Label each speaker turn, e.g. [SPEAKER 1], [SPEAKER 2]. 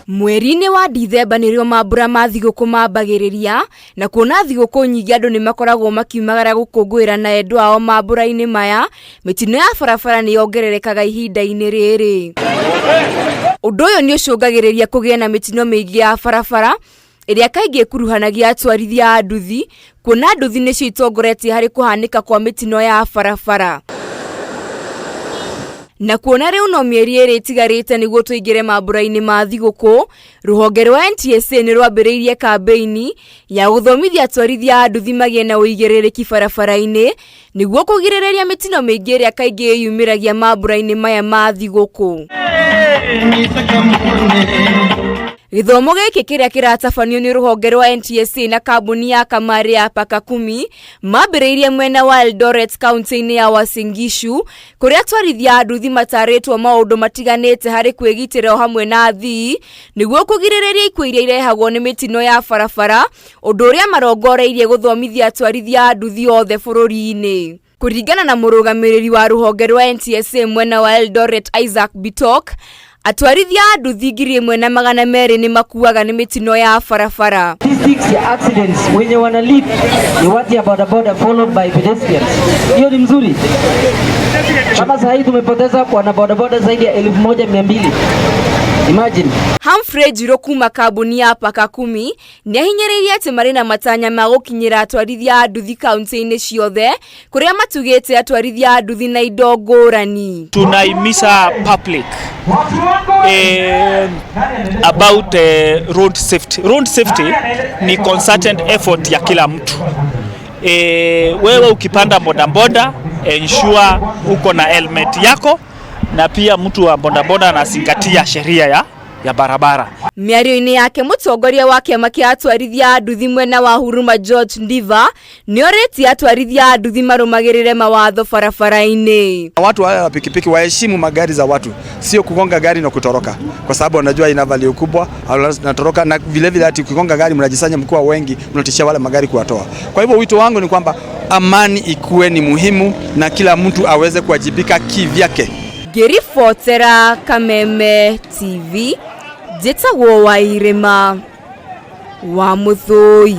[SPEAKER 1] Mweri-inĩ wa Dithemba nĩrĩo mambura ma thigũkũ mambagĩrĩria, na kuona thigũkũ nyingĩ andũ nĩmakoragwo makiumagara gũkũngũĩra na endwa ao mambura-inĩ maya, mĩtino ya barabara nĩyongererekaga ihinda-inĩ rĩrĩ. Ũndũ ũyũ nĩũcũngagĩrĩria kũgĩe na mĩtino mĩingĩ ya barabara, ĩrĩa kaingĩ ĩkuruhanagia atwarithia a nduthi, kuona nduthi nĩcio itongoretie harĩ kũhanĩka kwa mĩtino ya barabara. Na kuona rĩu no mĩeri ĩrĩ ĩtigarĩte nĩguo tũingĩre mambura-inĩ ma thigũkũ, rũhonge rwa NTSA nĩ rwambĩrĩirie kambĩini ya gũthomithia atwarithia a nduthi magĩe na ũigĩrĩrĩki barabara-inĩ nĩguo kũgirĩrĩria mĩtino mĩingĩ ĩrĩa kaingĩ ĩyumĩragia mambura-inĩ maya ma thigũkũ. Gĩthomo gĩkĩ kĩrĩa kĩratabanio nĩ rũhonge rwa NTSA na kambuni ya kamarĩ ya Pakakumi mambĩrĩirie mwena wa Eldoret kaunti-inĩ ya Uasin Gishu kũrĩa atwarithia a nduthi matarĩtwo maũndũ matiganĩte harĩ kwĩgitĩra o hamwe na athii nĩguo kũgirĩrĩria ikuũ iria irehagwo nĩ mĩtino ya barabara, ũndũ ũrĩa marongoreirie gũthomithia atwarithia a nduthi othe bũrũri-inĩ. Kũringana na mũrũgamĩrĩri wa rũhonge rwa NTSA mwena wa Eldoret Isaac Bitok, atwarithia a nduthi 1200 nĩ makuaga nĩ mĩtino ya barabara.
[SPEAKER 2] Statistics ya accidents wenye wana lead ni watu ya bodaboda followed by pedestrians. Hiyo ni mzuri. Kama saa hii tumepoteza wana bodaboda zaidi ya 1200. Imagine.
[SPEAKER 1] Humphrey Njirũ kuma kambuni ya Pakakumi nĩahinyĩrĩirie atĩ marĩ na matanya ma gũkinyĩra atwarithia a nduthi kaunti-inĩ ciothe kũrĩa matugĩte atwarithia a nduthi na indo ngũrani.
[SPEAKER 3] Tunahimiza public about road safety. Road safety ni concerted effort ya kila mtu. Wewe ukipanda bodaboda ensure uko na helmet yako, na pia mtu wa bodaboda anazingatia sheria ya barabara.
[SPEAKER 1] Mĩario-inĩ yake mũtongoria wa kĩama kĩa atwarithia a nduthi mwena wa Huruma George Ndiva nĩorĩtie atwarithia a nduthi marũmagĩrĩre mawatho barabara-inĩ.
[SPEAKER 4] Watu wale wa pikipiki waheshimu magari za watu, sio kugonga gari na kutoroka, kwa sababu wanajua ina value kubwa, natoroka na vile vile, ati ukigonga gari mnajisanya mkiwa wengi, mnatishia wale magari kuwatoa. Kwa hivyo wito wangu ni kwamba amani ikuwe ni muhimu na kila mtu aweze kuwajibika kivyake.
[SPEAKER 1] Ngĩribotera Kameme TV njĩtagwo Wairĩma wa Mũthũi.